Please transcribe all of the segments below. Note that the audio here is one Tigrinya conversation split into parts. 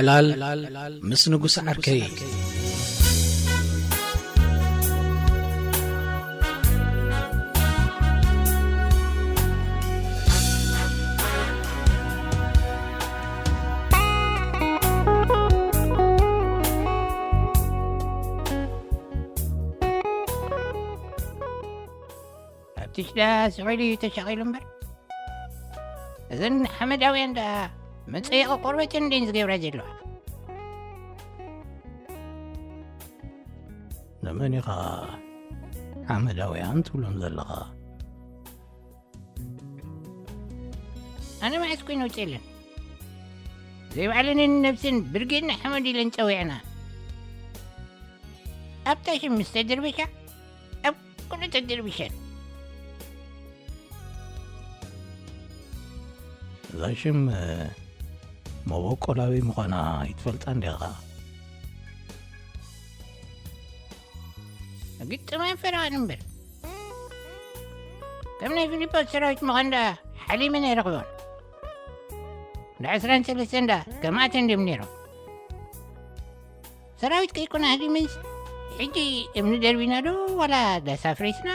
ዕላል ምስ ንጉስ ዓርከይ። ኣብቲ ሽዳ ስዑል እዩ ተሻቒሉ እምበር፣ እዘን ሓመዳውያን ደኣ መጸየቒ ቆርበተን እንዴን ዝገብራ ዘለዋ። ንመን ኢኻ ሓመዳውያን ትብሎም ዘለኻ? ኣነ መዓስ ኮይነ ውፅእ የለን። ዘይባዕለንን ነብስን ብርጌድ ንሓመድ ኢለን ጸዊዕና። ኣብታ ሽም ምስ ተድርብሻ፣ ኣብ ኩሉ ተድርብሸን። እዛ ሽም መበቆላዊ ምዃና ይትፈልጣ እንዲኻ? ግጥም ኣይፈረቓን እምበር፣ ከም ናይ ፊሊጶስ ሰራዊት ምዃን ደኣ ሓሊመን ኣይረኽቦን። እንዳ ዕስራን ሰለስተን ደኣ ከማእተን ድዮም ነይሮም። ሰራዊት ከይኮነ ኣህሊመንስ፣ ሕጂ እምኒ ደርቢና ዶ ዋላ ዳስ ኣፍሪስና፣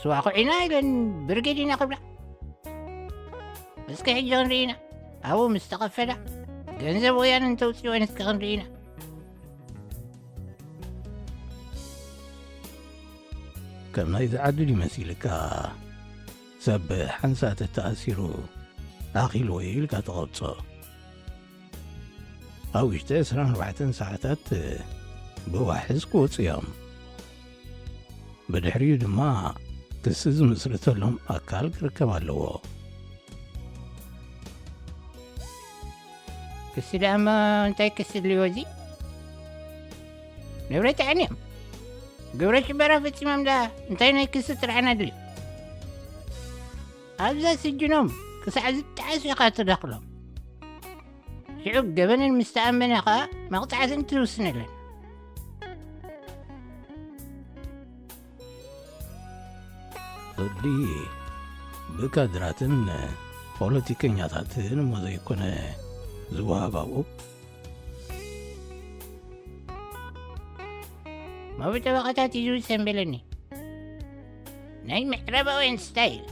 ስዋ ኩዒና ኢለን ብርጌድ ኢና ክብላ። እስከ ሕጂ ክንርኢ ኢና። ኣብኡ ምስ ተኸፈላ፣ ገንዘብ ወያነ እንተውፅእወን እስከ ክንርኢ ኢና። ከም ናይዚ ዓዲ ድዩ መሲልካ? ሰብ ሓንሳእ ተተኣሲሩ ኣኺልዎ ኢልካ ትቐብጾ። ኣብ ውሽጢ ዕስራን ኣርባዕተን ሰዓታት ብዋሕስ ክወጹ እዮም። ብድሕሪኡ ድማ ክሲ ዝምስርተሎም ኣካል ክርከብ ኣለዎ። ክሲ ደኣ እሞ እንታይ ክሲ ድልዎ? እዚ ንብረት ኣዕንዮም ግብረ ሽበራ ፈጺሞም ደኣ እንታይ ናይ ክሲ ጥርዓን ኣድልዩ? ኣብዛ ስጅኖም ክሳዕ ዝጠዓሱ ኢኻ ትደኽሎም። ሽዑ ገበነን ምስ ተኣመነ ኸኣ መቕጻዕተን ትውስነለን። ፍርዲ ብካድራትን ፖለቲከኛታትን እሞ ዘይኮነ ዝወሃብ ኣብኡ። ማዊ ጠበቓታት እዩ ዝውሰን በለኒ። ናይ ምዕራባውያን ስታይል።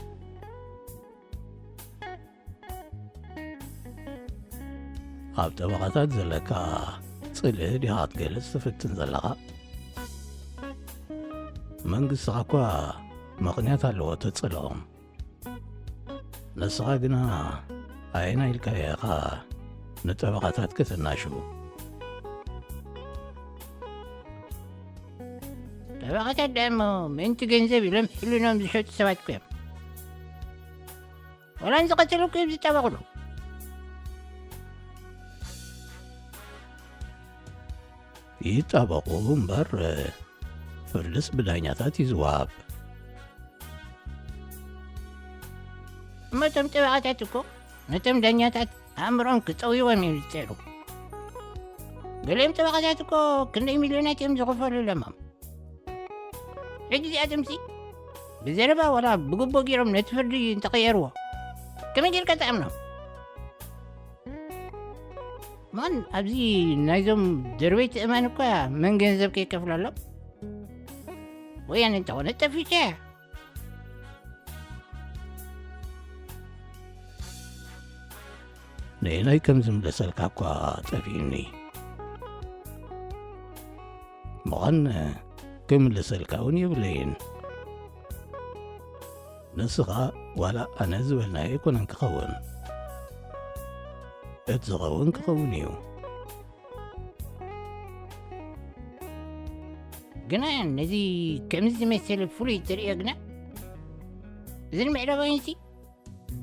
ኣብ ጠበቓታት ዘለካ ጽልኢ ዲኻ ክትገልጽ ትፍትን ዘለኻ? መንግስትኻ እኳ ምኽንያት ኣለዎ ተጽልኦም። ንስኻ ግና ኣየናይ ኢልካዮ ኢኻ ንጠበቓታት ከተናሽው? ጠበቓታት ደኣ እሞ ምእንቲ ገንዘብ ኢሎም ሕልኖም ዝሸጡ ሰባት እኮ እዮም። ዋላ ንዝቐተሉ እኮ እዮም ዝጣበቑሉ። ይጣበቑ እምበር፣ ፍርድስ ብዳኛታት እዩ ዝወሃብ። እሞ እቶም ጠበቓታት እኮ ነቶም ዳኛታት ኣእምሮኦም ክጠውይዎም እዮም ዝጸሩ። ገሊኦም ጠበቓታት እኮ ክንደይ ሚልዮናት እዮም ዝኽፈሉ ለማም። ሕጂ እዚኣቶምሲ ብዘረባ ዋላ ብግቦ ገይሮም ነቲ ፍርዲ እንተቐየርዎ፣ ከመይ ጌርካ ትኣምኖም? ማን ኣብዚ ናይዞም ደርበይቲ እማን እኳ መን ገንዘብ ከይከፍለሎም? ወያነ እንተኾነ ጠፊሻ እያ። ንየናይ ከም ዝምለሰልካ እኳ ጠፊእኒ። ምዃን ክምልሰልካ እውን የብለይን። ንስኻ ዋላ ኣነ ዝበልናዮ ኣይኮነን ክኸውን። እቲ ዝኸውን ክኸውን እዩ። ግና ነዚ ከምዚ ዝመሰለ ፍሉይ ትርእዮ ግና፣ እዘን ምዕራባውያንሲ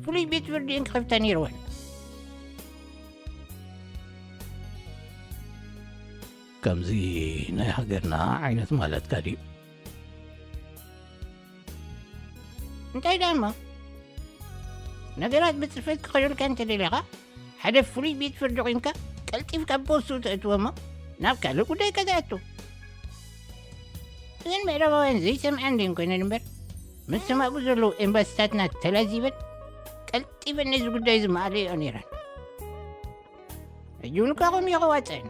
ፍሉይ ቤት ፍርዲ እየን ክኸፍታ ነይርወን። ከምዚ ናይ ሃገርና ዓይነት ማለትካ ድዩ? እንታይ ደኣ እሞ? ነገራት ብጽፈት ክኸዱልካ እንተ ደሊኻ፣ ሓደ ፍሉይ ቤት ፍርዲ ኮይንካ ቀልጢፍካ ቦሱ ተእትዎ እሞ ናብ ካልእ ጉዳይካ ትኣቱ። እዘን ምዕራባውያን ዘይሰምዓ እንድየን ኮይነን እምበር፣ ምስ ሰማእጉ ዘለዉ ኤምባሲታትና ተላዚበን ቀልጢፈን ነዚ ጉዳይ እዚ መኣለይኦ ነይረን። ሕጂ እውን እኳ ከምኡ እዩ ከዋፅእን።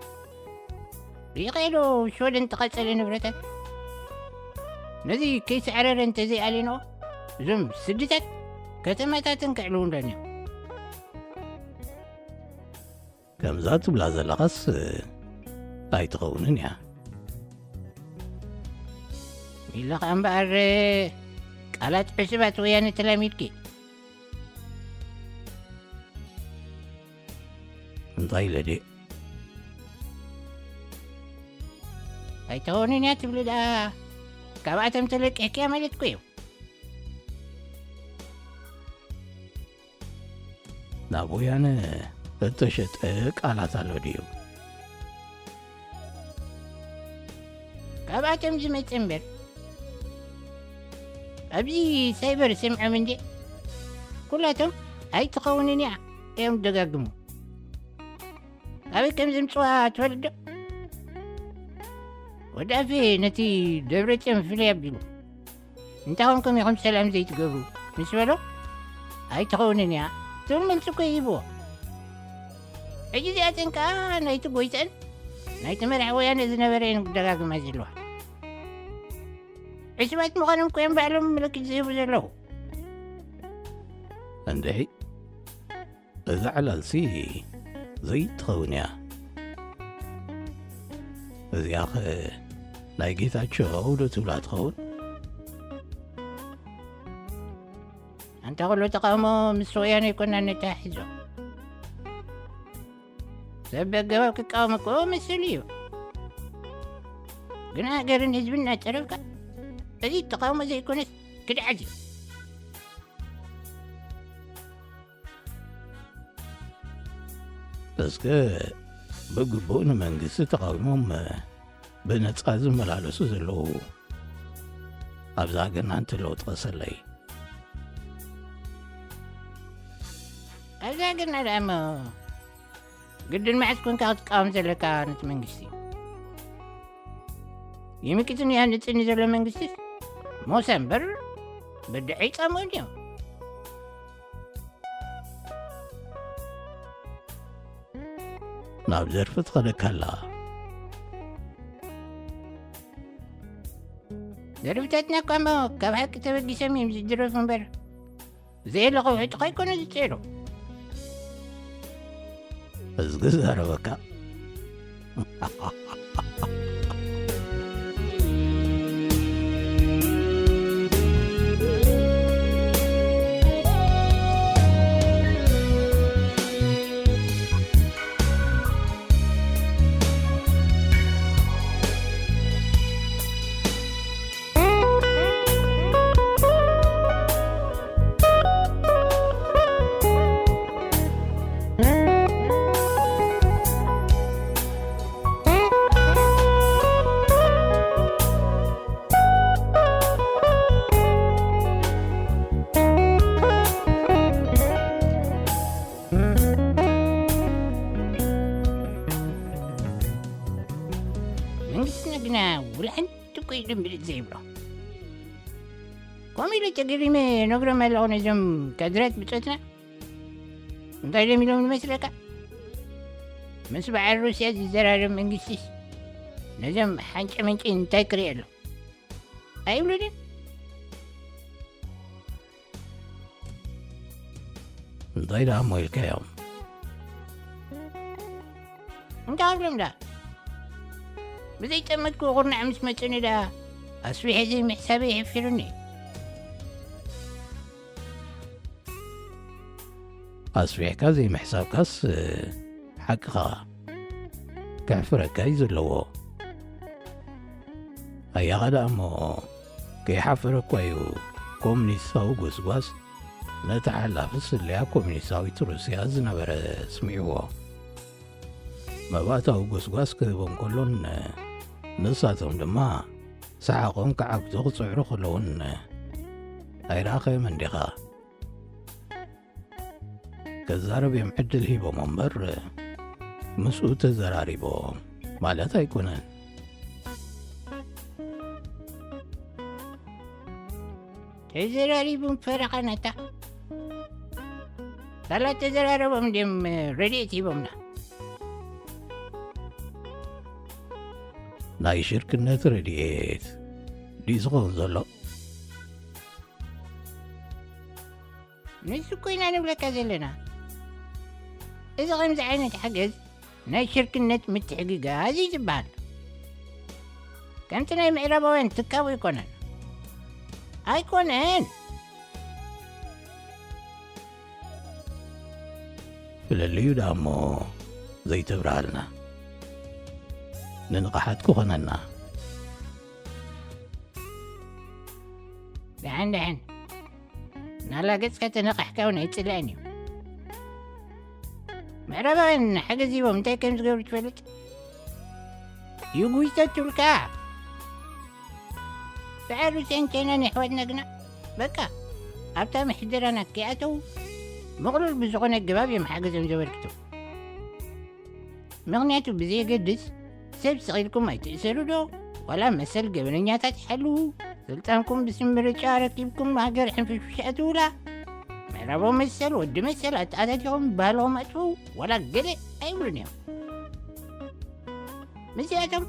ሪኢኸ ዶ ሽወደን ተቐፀለ ንብረታት? ነዚ ከይሰዕረረ እንተዘይኣልየንኦ፣ እዞም ስድታት ከተማታተን ክዕልዉ እንደንዮም። ከምዛ ትብላ ዘለኻስ ኣይትኸውንን እያ። ኢልኻ እምበኣር፣ ቃላት ዕሱባት ወያነ ተላሚድኪ። እንታይ ኢለ ድየ? ኣይትኸውንን እያ ትብሊ ደኣ፣ ካብኣቶም ተለቂሕኪያ ማለትኩ እዩ። ናብ ወያነ እተሸጠ ቃላት ኣሎ ድዩ? ካብኣቶም ዝመጽእ እምበር። ኣብዚ ሳይበር ሰምዖም እንዴ? ኩላቶም ኣይትኸውንን እያ እዮም ደጋግሙ። ኣበይ ከም ዘምጽዋ ትፈልጥ ዶ? ወዲ ኣፌ ነቲ ደብረጽዮን ፍልይ ኣቢሉ፣ "እንታይ ኾንኩም ኢኹም ሰላም ዘይትገብሩ?" ምስ በሎ፣ "ኣይትኸውንን እያ" ትብል መልሲ እኮ ይህብዎ። ሕጂ እዚኣተን ከኣ ናይቲ ጎይተን ናይቲ መራሒ ወያነ ዝነበረ እየን ክደጋግማ ዘለዋ። ዕሱባት ምዃኖም እኮ እዮም ባዕሎም ምልክት ዝህቡ ዘለዉ። እንድዒ፣ እዛ ዕላልሲ ዘይትኸውን እያ። እዚኣኸ ናይ ጌታቸው ዶ ትብላ ትኸውን? ኣንታ ኩሉ ተቃውሞ ምስ ወያነ ኣይኮናን ነተሓሒዞ። ሰብ ብኣገባብ ክቃወም እኮ መሰሉ እዩ። ግን ሃገርን ህዝብን እናጸረፍካ፣ እዚ ተቃውሞ ዘይኮነስ ክድዓት እዩ። እስከ ብግቡእ ንመንግስቲ ተቓዊሞም ብነጻ ዝመላለሱ ዘለዉ ኣብዛ ሃገርና እንተለዉ ጥቀሰለይ። ኣብዛ ሃገርና ደኣ እሞ ግድን መዓስ ኮንካ ክትቃወም ዘለካ ነቲ መንግስቲ? ይምክትን ይሃንጽን ዘሎ መንግስቲ ሞሳ እምበር በድዐ ይጻምኡ እንድዮም። ናብ ዘርፊ ትኸደካ ኣላ። ደርፍታትና እኳ እሞ ካብ ሓቂ ተበጊሶም እዮም ዝድረፉ እምበር፣ ዘየለ ከውሒ ጥቓ ኣይኮነ ዝፅዕሩ። እዝጊ ዘረበካ። መንግስትና ግና ውላ ሓንቲ እኮ እዩ ድምብልጥ ዘይብሎ። ከምኡ ኢለ ተገሪመ ነግሮም ኣለኹ ነዞም ካድራት ብጾትና። እንታይ ደም ኢሎም ይመስለካ? ምስ በዓል ሩስያ ዝዘራረብ መንግስቲስ ነዞም ሓንጨ መንጨ እንታይ ክርኢ ኣሎ? ኣይብሉንን። እንታይ ደኣ እሞ ኢልካዮም? እንታይ ኣብሎም ደኣ? ብዘይጠመትኩ ቁርናዕ ምስ መጹኒ ደኣ ኣስቢሐ ዘይምሕሳበይ የሕፊሩኒ። ኣስቢሕካ ዘይምሕሳብካስ ሓቅኻ። ከሕፍረካ እዩ ዘለዎ። ኣያኻ ደኣ እሞ ከይሓፈረ እኳ እዩ ኮሙኒስታዊ ጎስጓስ ነቲ ሓላፊ ስለያ ኮሙኒስታዊት ሩስያ ዝነበረ ስሚዕዎ። መባእታዊ ጎስጓስ ክህቦም ከሎን ንሳቶም ድማ ሰሓቖም ክዓግቱ ክጽዕሩ ከለዉን ኣይረኣኻዮምን ዲኻ? ክዛረብ እዮም ዕድል ሂቦሞ እምበር ምስኡ ተዘራሪቦ ማለት ኣይኮነን። ተዘራሪቦም ፈረቓ ናታ ሳላ ተዘራረቦም ድዮም ረድኤት ሂቦምና። ናይ ሽርክነት ረድኤት ድዩ ዝኸውን ዘሎ? ንሱ እኮ ኢና ንብለካ ዘለና። እዚ ከምዚ ዓይነት ሓገዝ ናይ ሽርክነት ምትሕግጋዝ እዩ ዝበሃል። ከምቲ ናይ ምዕራባውያን ትካቡ ኣይኮነን። ኣይኮነን። ፍለልዩ ደኣ እሞ ዘይተብርሃልና። ንንቕሓት ክኾነና። ደሓን ደሓን። ናላገጽካ ተነቓሕካ እውን ኣይጽላእን እዩ። ምዕራባውያን ሓገዝ ሂቦም እንታይ ከም ዝገብሩ ትፈልጥ? ይጉይተቱልካ። ብዓል ሩስያን ቻይናን የሕዋትና ግና በቃ ኣብታ ምሕደራና ከይኣተው ምቕሉል ብዝኾነ ኣገባብ እዮም ሓገዞም ዘበርክቱ። ምኽንያቱ ብዘየገድስ ሰብ ስቕ ኢልኩም ኣይትእሰሩ ዶ? ዋላ መሰል ገበነኛታት ሓልዉ። ስልጣንኩም ብስም ምርጫ ረኪብኩም ሃገር ሕንፍሽፍሽ ኣትውላ። ምዕራባዊ መሰል ወዲ መሰል ኣተኣታቲኹም ባህልኹም ኣጥፍኡ። ዋላ ገለ ኣይብሉን እዮም። ምስዚኣቶም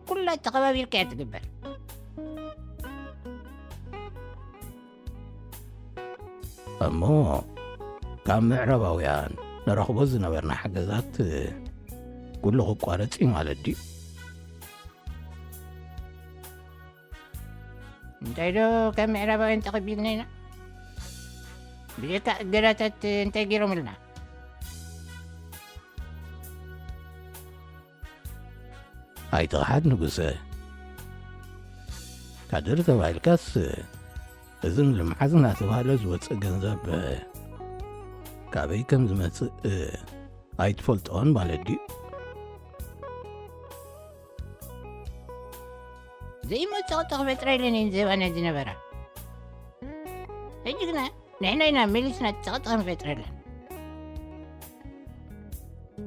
ኩላ ተኸባቢርካ እያ ትግበር። እሞ ካብ ምዕራባውያን ንረኽቦ ዝነበርና ሓገዛት ኩሉ ክቋረጽ እዩ ማለት ድዩ? እንታይ ዶ ካብ ምዕራባውያን ተቐቢልና ኢና? ብጀካ እገዳታት እንታይ ገይሮምልና? ኣይትቕሓድ ንጉሰ። ካድር ተባሂልካስ እዚ ንልምዓት እናተባህለ ዝወፅእ ገንዘብ ካበይ ከም ዝመፅእ ኣይትፈልጦን ማለት ድዩ? ዘይመፅእ ቕጥቕመ ጥራይ ኢለን እየን ዝህባና ዝነበራ። ሕጂ ግና ንሕና ኢና መሊስና ጸቕጢ ክንፈጥረለን።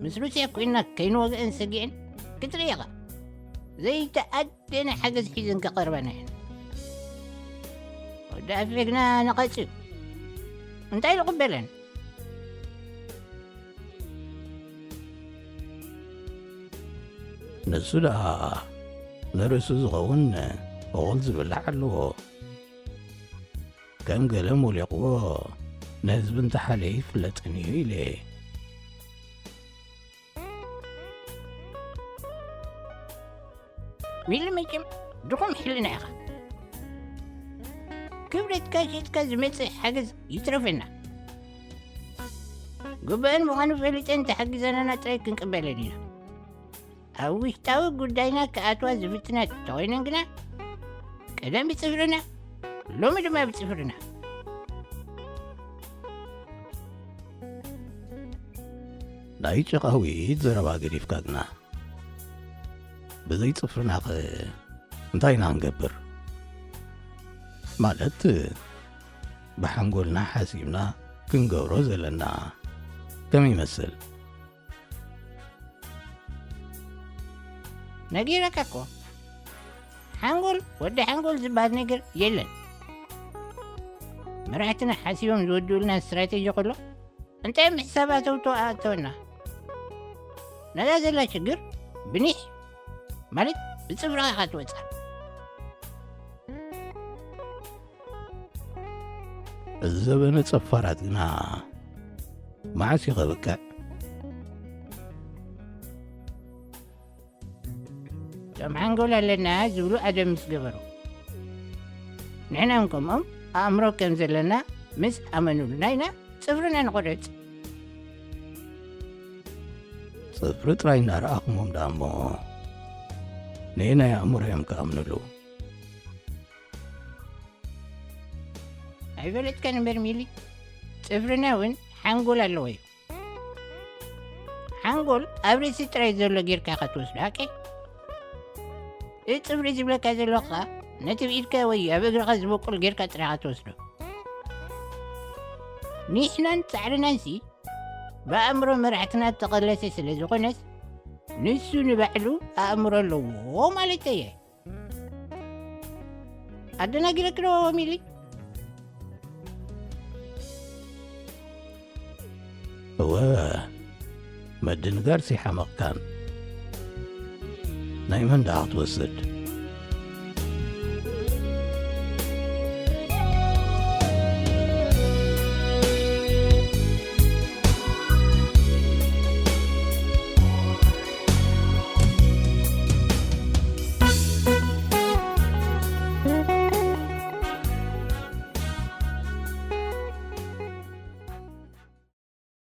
ምስ ሩስያ ኮይንና ከይንወግአን ሰጊአን ክትርኢ ኢኻ። ዘይተኣደነ ሓገዝ ሒዘን ክቐርባና እየን። ወዲ ኣፌ ግና ነቐጽ እዩ። እንታይ ዝቕበለን? ንሱ ደኣ ንርእሱ ዝኸውን እኹል ዝብላዕ ኣለዎ። ከም ገለ ሞሊቕዎ ንህዝቢ እንተሓለየ ይፍለጥን እዩ ኢለ። ሚሊ መቸም ድኹም ሕልና ኢኻ። ክብደትካ ሸጥካ ዝመጽእ ሓገዝ ይትረፈና። ግቡእን ምዃኑ ፈሊጠን ተሓጊዘናና ጥራይ ክንቅበለን ኢና። ኣብ ውሽጣዊ ጉዳይና ክኣትዋ ዝፍትና ተኾይነን ግና፣ ቀደም ብጽፍርና፣ ሎሚ ድማ ብጽፍርና። ናይ ጭቓዊት ዘረባ ገዲፍካ ግና፣ ብዘይ ጽፍርናኸ እንታይ ኢና ክንገብር? ማለት፣ ብሓንጎልና ሓሲብና ክንገብሮ ዘለና ከመይ ይመስል? ነጊረካ እኮ። ሓንጎል፣ ወዲ ሓንጎል ዝበሃል ነገር የለን። መራሕትና ሓሲቦም ዝወድኡልና ስትራቴጂ ከሎ፣ እንታይ ምሕሳብ ኣተውቶ ኣእተወና? ነዛ ዘላ ሽግር ብኒሕ፣ ማለት ብጽፍርኻ ኢኻ ትወጻ። እዚ ዘበነ ጸፋራት ግና መዓስ እዩ ከብቅዕ? እቶም ሓንጎል ኣለና ዝብሉ ኣደም ምስ ገበሩ፣ ንሕና እውን ከምኦም ኣእምሮ ከም ዘለና ምስ ኣመኑልና ኢና ጽፍርና ንቖርጽ። ጽፍሪ ጥራይ እናረኣኹሞም ደኣ እሞ፣ ነየናይ ኣእምሮ እዮም ክኣምኑሉ? ኣይፈለጥካን እምበር ሚሊ፣ ጽፍርና እውን ሓንጎል ኣለዎ እዩ። ሓንጎል ኣብ ርእሲ ጥራይ ዘሎ ጌርካ ኢኻ ትወስዶ፣ ሓቀይ? እዚ ጽፍሪ ዝብለካ ዘለኹ ኸኣ ነቲ ብኢድካ ወይ ኣብ እግርኻ ዝበቁል ጌርካ ጥራይ ኢኻ ትወስዶ። ንሕናን ጻዕርናንሲ ብኣእምሮ መራሕትና እተቐለሰ ስለ ዝኾነስ፣ ንሱ ንባዕሉ ኣእምሮ ኣለዎ ማለተይ እየ። ኣደናጊረኪ ዶ ሚሊ? እወ፣ ምድንጋርሲ ኣይሓመቕካን። ናይ መን ደኣ ክትወስድ?